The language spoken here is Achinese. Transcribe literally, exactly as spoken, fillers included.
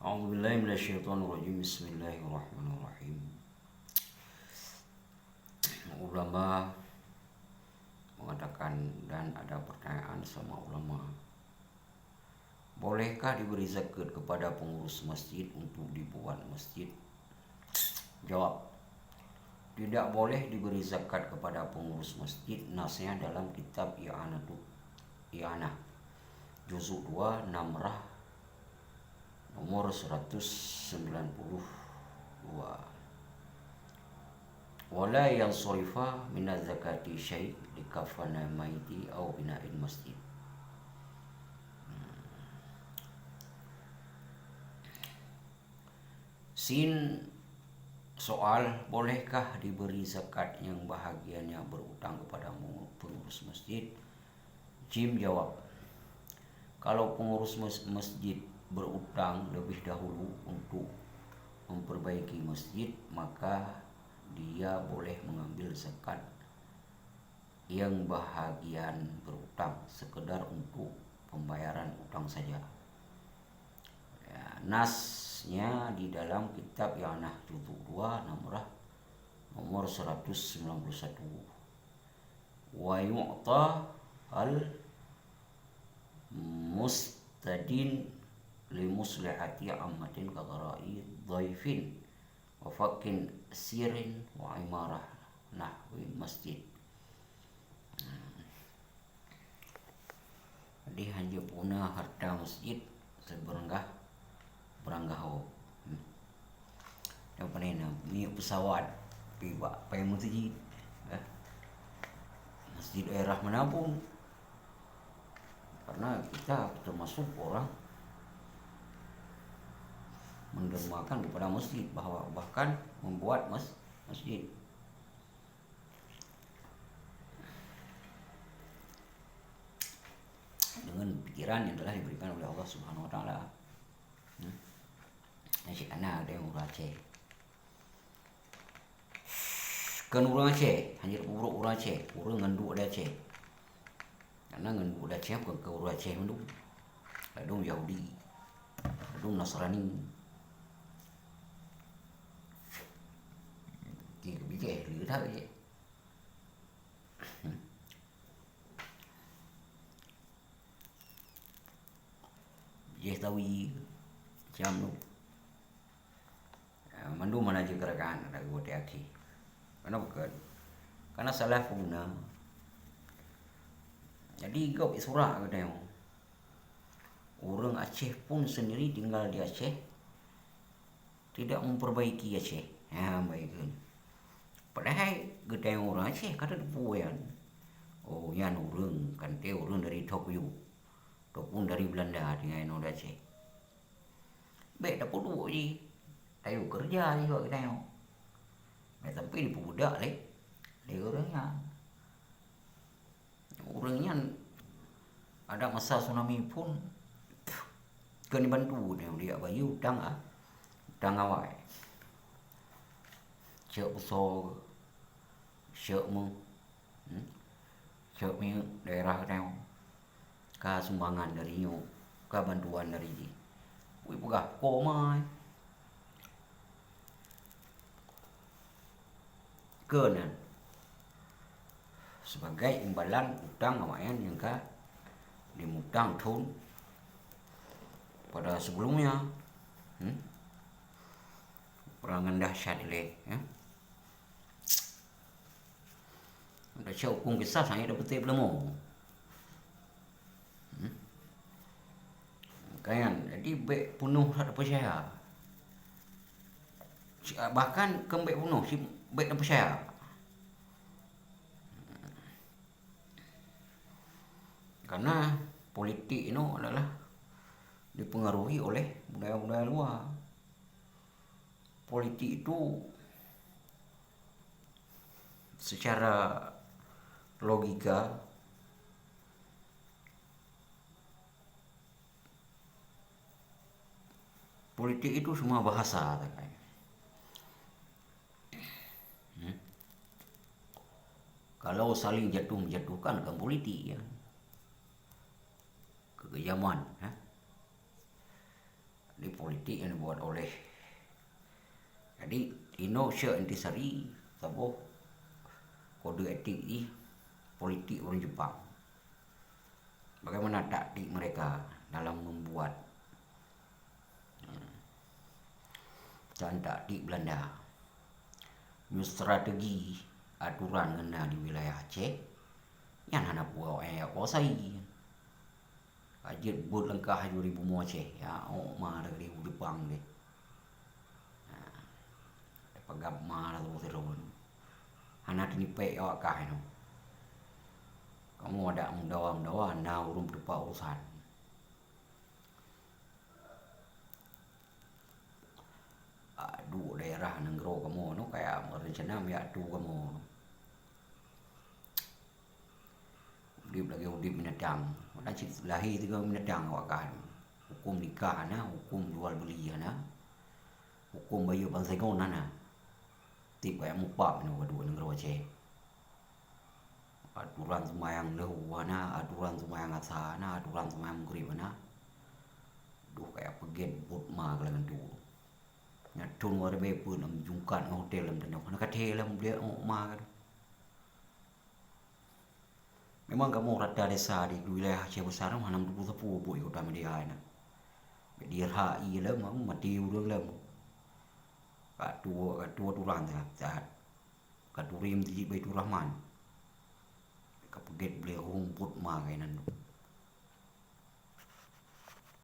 A'udzubillahi minasyaitonirrajim. Bismillahirrahmanirrahim. Ulama mengatakan dan ada pertanyaan sama ulama, bolehkah diberi zakat kepada pengurus masjid untuk dibuat masjid? Jawab, tidak boleh diberi zakat kepada pengurus masjid, nasnya dalam kitab I'anatu, I'anah, juzuk dua, namrah, nomor seratus sembilan puluh dua. Wala yansurifa minaz zakati syai' likafani maiti au bina'il masjid. Sin, soal, bolehkah diberi zakat yang bahagiannya berutang kepada mu-, pengurus masjid? Jim jawab, kalau pengurus mes-, masjid berutang lebih dahulu untuk memperbaiki masjid, maka dia boleh mengambil zakat yang bahagian berutang sekedar untuk pembayaran utang saja. Ya, nasnya di dalam kitab I'anah juzuk dua, namrah, nomor seratus sembilan puluh satu. Wa yu'ta al mustadin li muslihati ammatin ka qara'i dhaifin wa fakin sirin wa imarah nahwi masjid. Jadi, hanjeuet puna harta masjid sibeurangkah, beurangkah ho. Hmm. Dan pane na, minyeuk pesawat pi bak pai masjid. Eh. Masjid daerah mana pun. Karena kita termasuk orang mendermakan kepada masjid, bahwa bahkan membuat mas-, masjid. Dengan pikiran yang telah diberikan oleh Allah Subhanahu wa Taala. Hmm. Nyan cit kana ada ureueng Aceh. Kon ureueng Aceh, hanya peubrok ureueng Aceh, ureueng ngon duek di Aceh. Karena ngon duek di Aceh bukan ke ureueng Aceh mandum. Ladum Yahudi, ladum Nasrani. Ki kebijeh, leuha je. Jih tawi macam tu. Ah, mandum hana jeuet keurakan, ada geuwoe akhé. Kenapa kan? Karena salah pengguna. Jadi, gob surat katanya. Ureueng Aceh pun sendiri tinggal di Aceh, tidak memperbaiki Aceh. Ha, baik kan. Padahai geutanyoe ureueng Aceh ka teupeue nyan. Oh, nyan ureueng, kan teuh ureueng dari Tokyo ataupun dari Belanda tinggai inoe di Aceh. Bèk tapeuduek jih. Tayue keureuja jih bak geutanyoe. Bèk sampai dipeubudak lé, lé ureueng nyan. Ureueng nyan ada masa tsunami pun keu dibantu, dia bayeue utang, ah, utang awai. Cok peusô, cok meu, hmm? Cok minyeuk daerah geutanyoe. Ka sumbangan dari nyoe, ka bantuan dari jih. Wih peugah, "Ko mai." Keunan, sebagai imbalan utang awaknyan nyang ka dimutang thon pada sebelumnya. Hmm? Perangan dahsyat ilée, ya. Ada cak hukum kisah, saya dah betul belum? Hmm? Kan, jadi bèk peunoh that peucaya. Si-, bahkan keu bèk peunoh, si bèk tapeucaya. Karena politik inoe adalah dipengaruhi oleh budaya-budaya luar. Politik itu secara logika, politik itu semua bahasa, kan. Hmm? Kalau saling jatuh menjatuhkan, kan politik, ya. Kekejaman, ya. Jadi politik yang dibuat oleh, jadi, Tino Syekh Intisari, saboh kode etik jih politik ureuëng Jepang. Bagaimana taktik mereka dalam membuat, hmm, dan taktik Belanda. Nyoe strategi aturan ngon na di wilayah Aceh, nyan hana peue awaknyan kuasai. Ka jeuet beuet langkah laju dari bumoe Aceh, ya, ôk ma lagée u Jepang deh. Ha, tapeugah ma laju sidroe. Hana teunipék awak kah nyoe. Kamoe adak meudawa-meudawa, na ureuëng teupat urusan. Aduh, daerah nanggroe kamoe nyoe kaya meurencana meuyak tu kamoe. Udeb lagée udeb binatang. Meunan cit lahé sigoe binatang awak kah. Huköm nikah hana, huköm jual beuli hana, huköm bayeue bansagon hana. Tieb kaya mupap nyoe ka dua nanggroe Aceh. Aturan seumayang leuhô hana, aturan seumayang asa hana, aturan seumayang Maghrib hana. Duh, kaya peugét buet ma keulangan tu. Nyan thon waréh bée peuet lam jungkat ngon hotel lam tanoh. Hana kathée lam bilék ôk ma ka. Memang kamoe rata desa di wilayah Aceh Besar nyoe hana meuteupeu-teupeu buet di kota Medan nyan. Bèk dirhak ie lom, maté ureuëng lom. Ka tuwoe, ka tuwoe turang that, that. Ka turi meuseujid Baiturrahman. Ka peugét beulerong buet ma keunan.